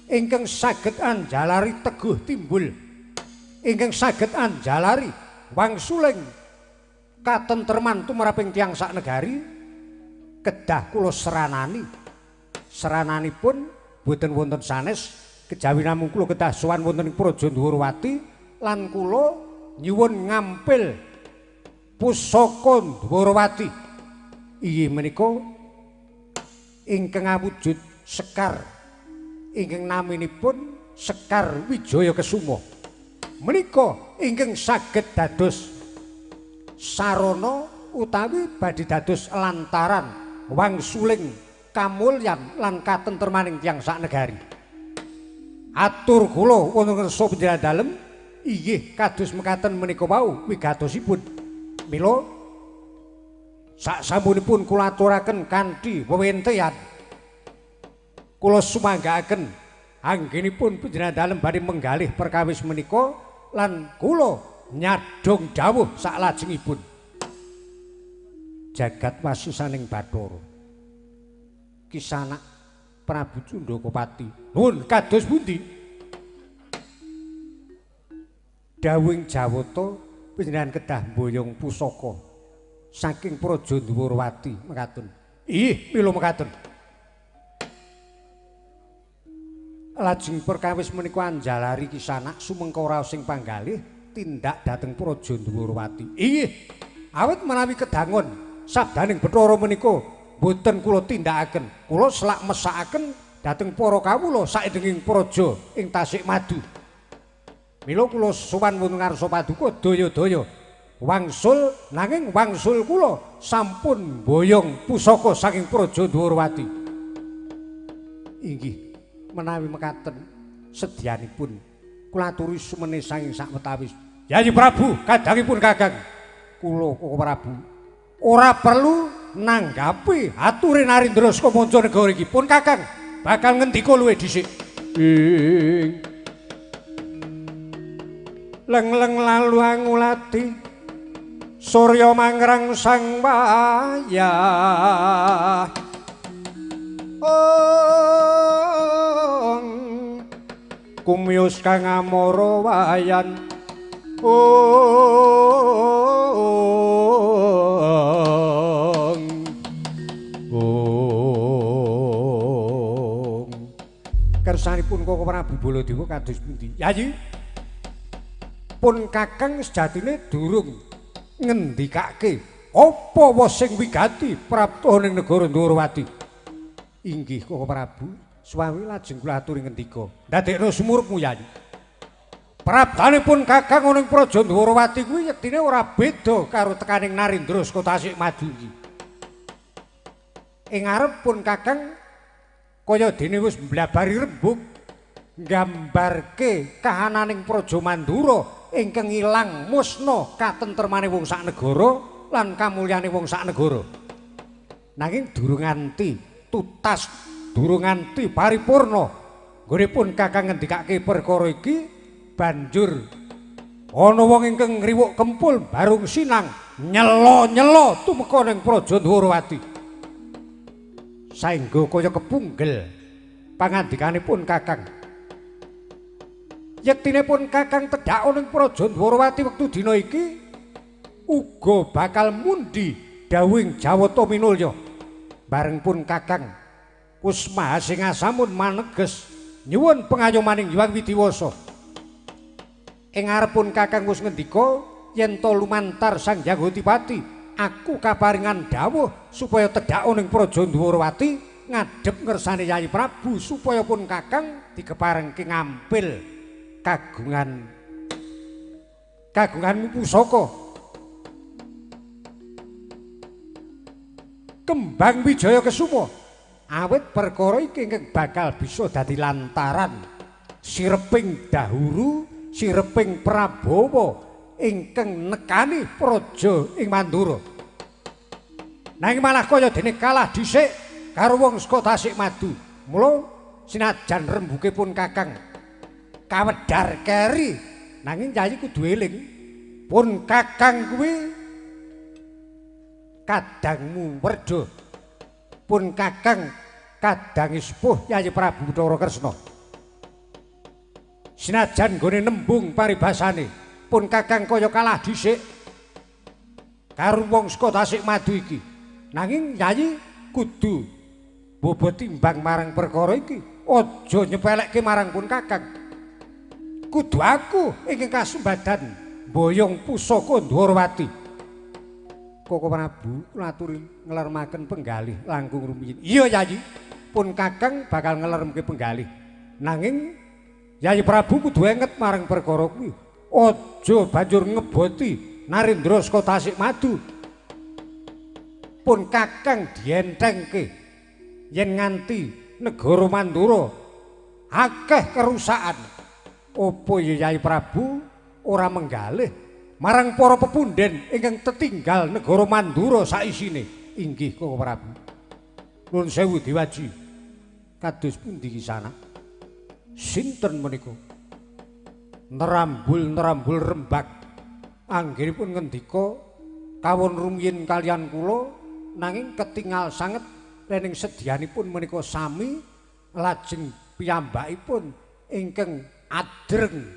ingkang saged anjalari teguh timbul, ingkang saged anjalari wangsuling katentreman tumraping tiyang sak negari kedah kula seranani. Serananipun boten wonten sanes kejawi namung kula kedah sowan wonten ing Praja Ndwarawati lan kula nyuwun ngampil pusaka Ndwarawati. Inggih menika ingkang awujud sekar ingkang naminipun Sekar Wijaya Kesuma. Menika ingkang saged dados sarana utawi badhe dados lantaran wangsuling kamulyan lan katentremaning tiyang sak negari. Atur kula wonten ngersa panjenengan dalem inggih kados mekaten menika wau wigatosipun. Mila sak sampunipun kula aturaken kanthi wewentean kula sumanggaaken anggenipun panjenengan dalem badhe menggalih perkawis menika lan kula nyadhong dawuh saklajengipun. Jagat wasisaning Bathara Kisanak Prabu Cundakapati. Nuwun kados pundi? Dawuhing Jawata panjenengan kedah mboyong pusaka saking Praja Ndwarawati mekaten. Inggih mila mekaten. Lajeng perkawis menika anjalari kisanak sumengko raos sing panggalih tindak dhateng Praja Ndhuwurwati. Inggih, awit menawi kedangon sabdaning Bathara menika boten kula tindakaken, kula selak mesakaken dhateng para kawula saindenging praja ing Tasik Madu. Mila kula sowan wonten ngarsa paduka daya-daya wangsul, nanging wangsul kula sampun boyong pusaka saking Praja Ndhuwurwati. Inggih, menawi mekaten sedyanipun kula aturi sumene saking sawetawis. Yayi Prabu, kadangipun Kakang. Kula Koko Prabu ora perlu nanggapi ature Narendra saka mancanegara iki. Pun Kakang bakal ngendika luwih dhisik. Ing leng-leng lalu angulati surya mangrang sang wayah. Ong kumyus kang amara wayan. Ong ong kersanipun Koko Prabu Baladewa kados pundi? Yayi, pun Kakang sejatine durung ngendikake apa wis sing wigati prapta ning negara Ndhuwurwati. Inggih Koko Prabu, suwawi lajeng kula aturi ngendika. Ndadekno sumurupmu Yayi. Praptanipun Kakang ana ing Praja Ndhuwurwati kuwi yektine ora beda karo tekaning Narendra saka Tasik Madu iki. Ing ngarep pun Kakang kaya dene wis mblabari rembug nggambarke kahananing Praja Mandura ingkang ilang musna katentremane wong sak negara lan kamulyane wong sak negara. Nanging durung nganti tutas, durung nganti paripurna nggonipun Kakang ngendikake perkara iki, banjur ana wong ingkang ngriwuk kempul barung sinang nyela-nyela tumeka ning Praja Ndhuwurwati. Saengga kaya kepunggel pangandikanipun Kakang. Yektine pun Kakang tedhak ning Praja Ndhuwurwati wektu dina iki uga bakal mundi dawuhing Jawata Minulya. Bareng pun Kakang wis mahasingasamun maneges nyuwun pengayomaning Hyang Widiwasa. Ing ngarepun Kakang wis ngendika yen to lumantar Sang Hyang Hotipati, aku kaparingan dawuh supaya tedhak ning Praja Ndhuwurwati ngadhep ngersane Yayi Prabu supaya pun Kakang dikeparengke ngampil kagunganmu pusaka Kembang Wijaya Kesuma. Awit perkara iki ingkang bakal bisa dadi lantaran sireping dahuru, sireping Prabawa ingkang nekani praja ing Mandura. Nanging malah kaya dene kalah dhisik karo wong saka Tasik Madu. Mula sinajan rembuke pun Kakang kawedhar keri, nanging Yayi kudu eling pun Kakang kuwi kadangmu werda, pun Kakang kadangi sepuh Yayi Prabu Bathara Kresna. Sinajan nggone nembung paribasane pun Kakang kaya kalah dhisik karo wong saka Tasik Madu iki, nanging Yayi kudu bobot timbang marang perkara iki, aja nyepelekke marang pun Kakang. Kudu aku ingkang kasembadan mboyong pusaka Ndhuwurwati. Koko Prabu kula aturi nglermaken penggalih langkung rumiyin. Iya Yayi, pun Kakang bakal ngleremke penggalih. Nanging Yayi Prabu kudu enget marang perkara kuwi. Aja banjur ngeboti Narendra saka Tasik Madu. Pun Kakang dientengke yen nganti negara Mandura akeh kerusakan. Apa ya Yayi Prabu ora menggalih marang para pepunden ingkang tetinggal negara Mandura saisine? Inggih Koko Prabu. Nuwun sewu Dewaji. Kados pundi kisana? Sinten menika? Nerambul-nerambul rembag anggenipun ngendika kawon rumiyin kaliyan kula, nanging ketingal sanget lening sedyanipun menika sami lajeng piyambakipun ingkang adreng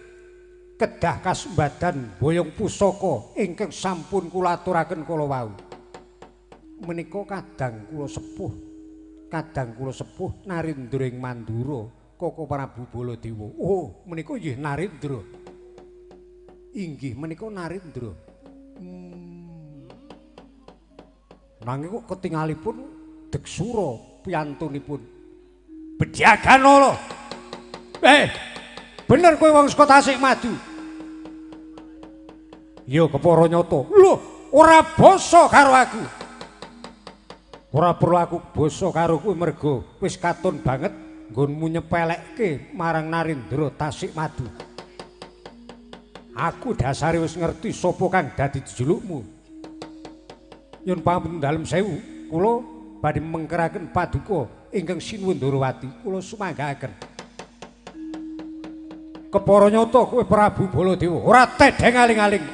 kedah kasembadan boyong pusaka ingkang sampun kula aturaken kala wau. Menika kadang kula sepuh, kadang kula sepuh Narendra ing Mandura Koko Prabu Baladewa. Oh, menika nggih Narendra. Inggih menika Narendra. Nanging kok ketingalipun Deksura piyantunipun. Bedyaganala. Bener kowe wong saka Tasik Madu. Ya kepara nyata. Lho, ora basa karo aku. Ora perlu aku basa karo kowe merga wis katon banget nggonmu nyepelekke marang Narendra Tasik Madu. Aku dasare wis ngerti sapa kang dadi jejulukmu. Nyun pangapunten dalem sewu, kula badhe mengkeraken paduka ingkang sinuwun Ndorowati, kula sumanggaaken. Kepara nyata kowe Prabu Baladewa, ora tedheng aling-aling.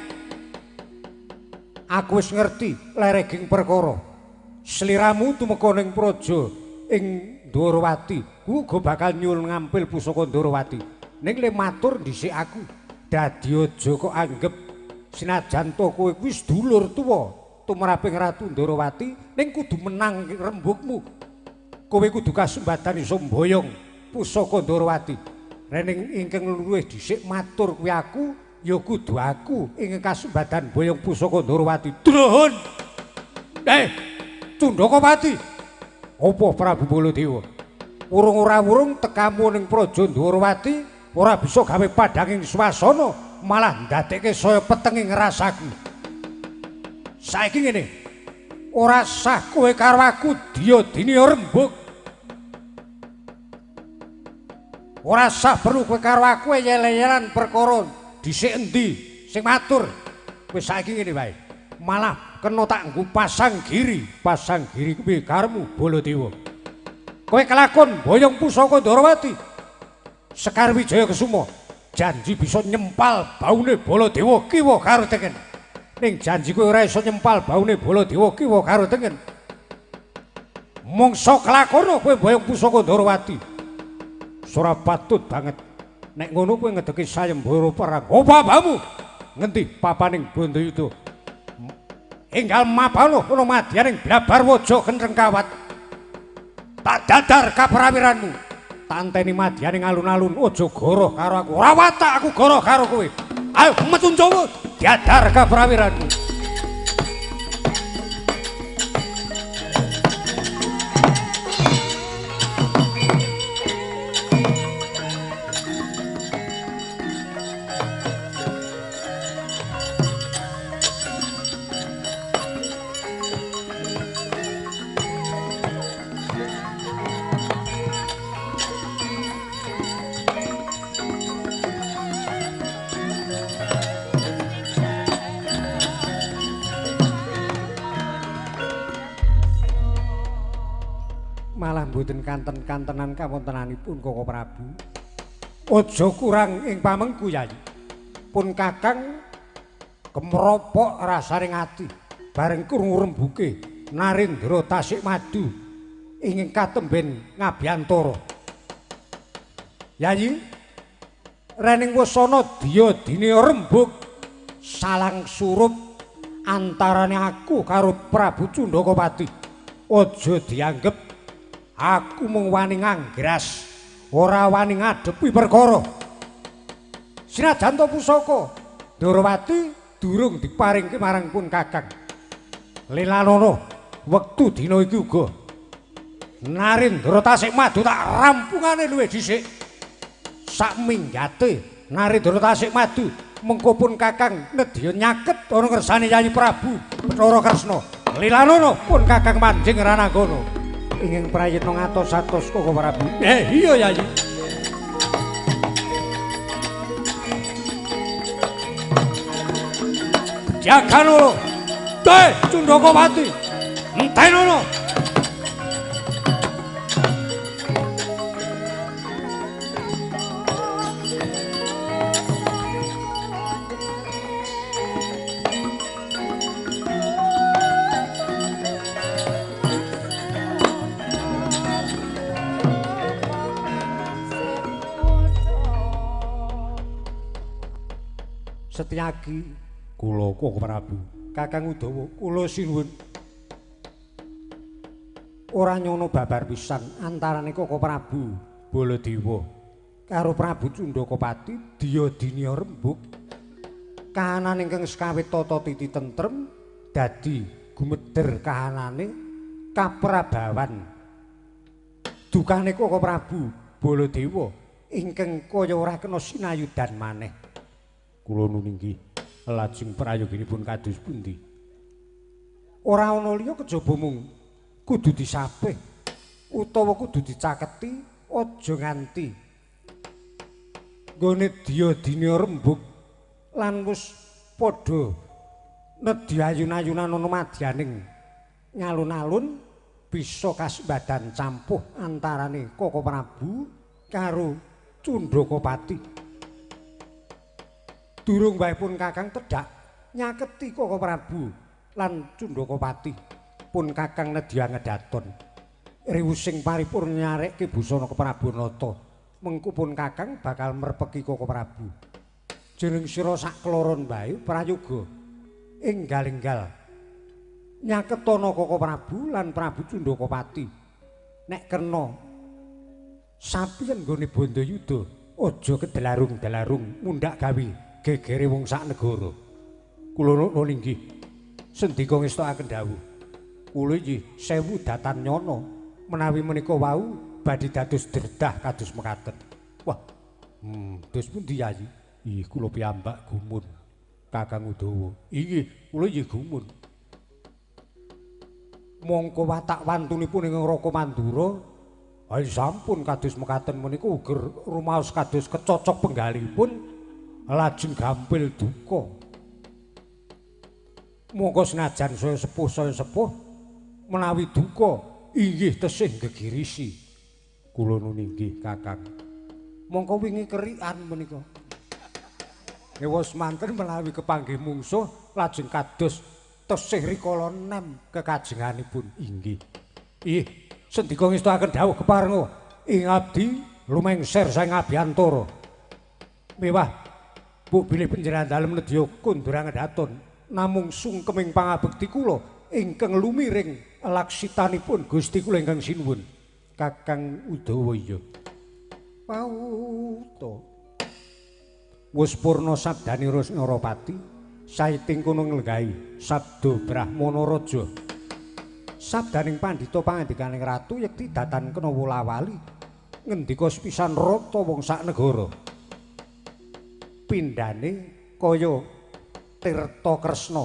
Aku wis ngerti lereging perkara. Sliramu tumeka ning praja ing Ndorowati, ku uga bakal nyuwun ngampil pusaka Ndorowati. Ning le matur dhisik aku, dadi aja kok anggep senajan to kowe kuwi sedulur tuwa tumraping Ratu Ndorowati, ning kudu menang rembugmu. Kowe kudu kasembatan iso mboyong pusaka Ndorowati. Rening ingkang luwih dhisik matur kuwi aku, ya kudu aku ingkang kasembatan mboyong pusaka Ndorowati. Druhun. Cundakapati. Apa Prabu Baladewa? Urung ora wurung tekamu ning praja Ndorowati ora bisa gawe padhanging swasana, malah ndadekke saya petenging rasaku. Saiki ngene, ora sah kowe karo aku diya dini rembug. Ora sah perlu kowe karo aku eyel-eyelan perkara dhisik endi sing matur. Wis saiki ngene wae. Malah kena tak nggo pasang giri kuwi karepmu Baladewa. Kowe kelakon boyong pusaka Ndorowati. Sekar Wijaya Kesuma janji bisa nyempal baune Baladewa kiwa karo tengen. Ning janji kowe ora iso nyempal baune Baladewa kiwa karo tengen. Mongso kelakono kowe boyong pusaka Ndorowati. Ora patut banget. Nek ngono kowe ngedeki sayembara perang. Apa abamu? Ngendi papaning Bandayuda? Enggal mapano ana madyaning blabar waja kentheng kawat. Tak dadar kaprawiranmu. Tanteni madyaning alun-alun aja goroh karo aku. Ora watak aku goroh karo kowe. Ayo metu Jawa, dadar kaprawiranmu. Malah mboten kanten-kantenan kawontenanipun Koko Prabu. Aja kurang ing pamengku Yayi. Pun Kakang kemropok rasaning ati bareng krungu rembuke Narendra Tasik Madu ingkang katemben ngabiyantara. Yayi, rening wusana diya dene rembug salang surup antarane aku karo Prabu Cundakapati. Aja dianggep aku mung wani nganggras, ora wani ngadepi perkara. Senajan to pusaka Ndorowati durung diparingke marang pun Kakang. Lelanono wektu dina iki uga Narendra Tasik Madu tak rampungane luwih dhisik. Sak minggate Narendra Tasik Madu mengko pun Kakang nedya nyaket ana ngersane Yayi Prabu Bathara Kresna. Lelanono pun Kakang manjing rananggana. Ingin prayitna ngatos-atos Koko Prabu. Iya Yayi. Jaganolo. Cundakapati. Entenono. Setyaki kula Koko Prabu. Kakang Udawa kula sinuwun. Ora nyono babar pisan antarane Koko Prabu Baladewa karo Prabu Cundakapati diya dinya rembug. Kahanan ingkang sekawit tata titi tentrem dadi gumeder kahanane kaprabawan. Dukane Koko Prabu Baladewa ingkang kaya ora kena sinayudan maneh. Kula nuwun inggih lajeng prayoginipun kados pundi? Ora ana liya kejaba mung kudu disapih utawa kudu dicaketi aja nganti nggone diya dinya rembug lan wis padha nedhi ayun-ayunan ana madyaning ngalun-alun bisa kasembadan campuh antarane Koko Prabu karo Cundakapati. Durung wae pun Kakang tedhak nyaketi Koko Prabu lan Cundakapati pun Kakang nedya ngedaton. Riwusing paripurna nyarekke busana Prabu Nata, mengku pun Kakang bakal merpeki Koko Prabu. Jeneng sira sak kloron wae prayoga enggal-enggal nyaketana Koko Prabu lan Prabu Cundakapati. Nek kena sapiyen nggone Bandayuda aja kedelarung-delarung mundhak gawe gegere wong sak negara. Kula nuwun inggih sendika ngestokaken dawuh. Kula inggih sewu datan nyana menawi menika wau badhe dados dredah kados mekaten. Wah, dos pundi Yayi? Ih, kula piyambak gumun Kakang Udawa. Inggih, kula inggih gumun. Mongko watak wantunipun ingkang Raka Mandura, ayo sampun kados mekaten menika uger rumaos kados kecocok penggalipun lajeng gampil duka. Mongko senajan saya sepuh menawi duka inggih tesih gegirisi. Kula nuwun inggih Kakang. Mongko wingi kerikan menika. Ewa semanten menawi kepanggih mungsuh lajeng kados tesih rikala nem kekajenganipun inggih. Ih, sendika ngestokaken dawuh keparenga ing abdi lumengser saking abiyantara. Mewah mbok bilih panjenengan dalem nedya kondurang daton namung sungkeming pangabekti kula ingkang lumiring laksitanipun Gusti kula ingkang sinuwun Kakang Udawa. Iya. Pauta. Wis purna sabdane Narapati, saiting kono nglenggahi sabda Brahmana Raja. Sabdaning pandhita pangandikaning ratu yekti datan kena wolawali ngendika sepisan rata wong sak negara. Pindhane kaya Tirta Kresna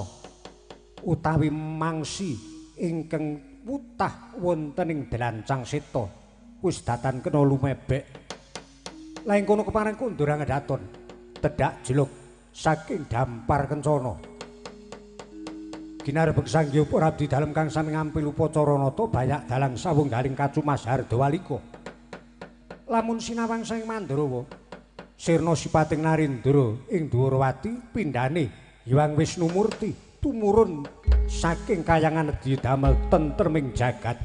utawi mangsi ingkang wutah wonten ing Dlancang Seta wis datan kena lumebek. Lah ing kono kepareng kondurang daton tedhak jeluk saking dampar kencana. Ginarbek sangya para abdi dalem kang sami ngampil upacara nata bayak dalang sawunggaling kacumas hardawalika. Lamun sinawang saking Mandarawa sirna sipating Narendra ing Dwarawati pindhane Hyang Wisnumurti tumurun saking kayangan nedya damel tentreming jagat.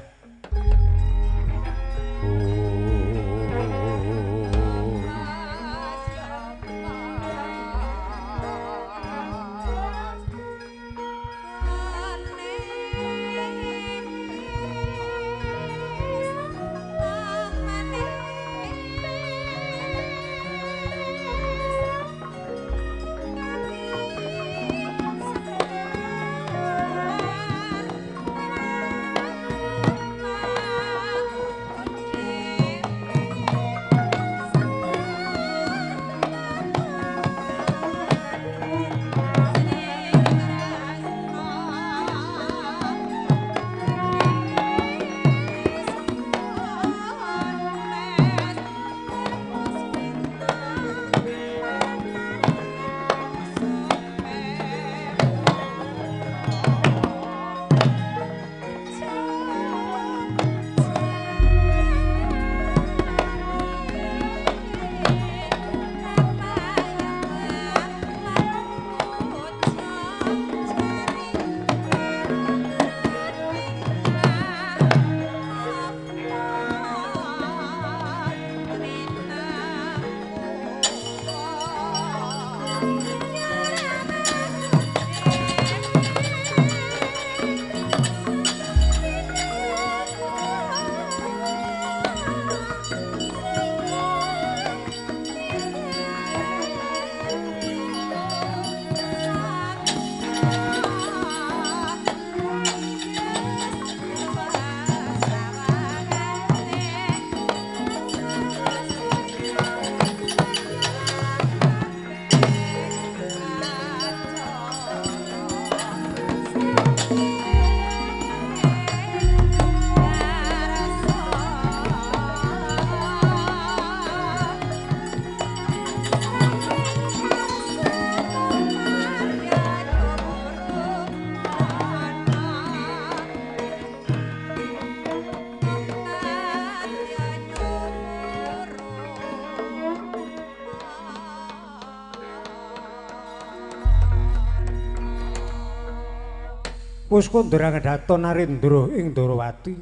Puskundra ngedaton Narendra ing Ndorowati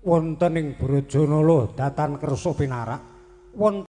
wonten ing Brajanala datan kersa pinarak.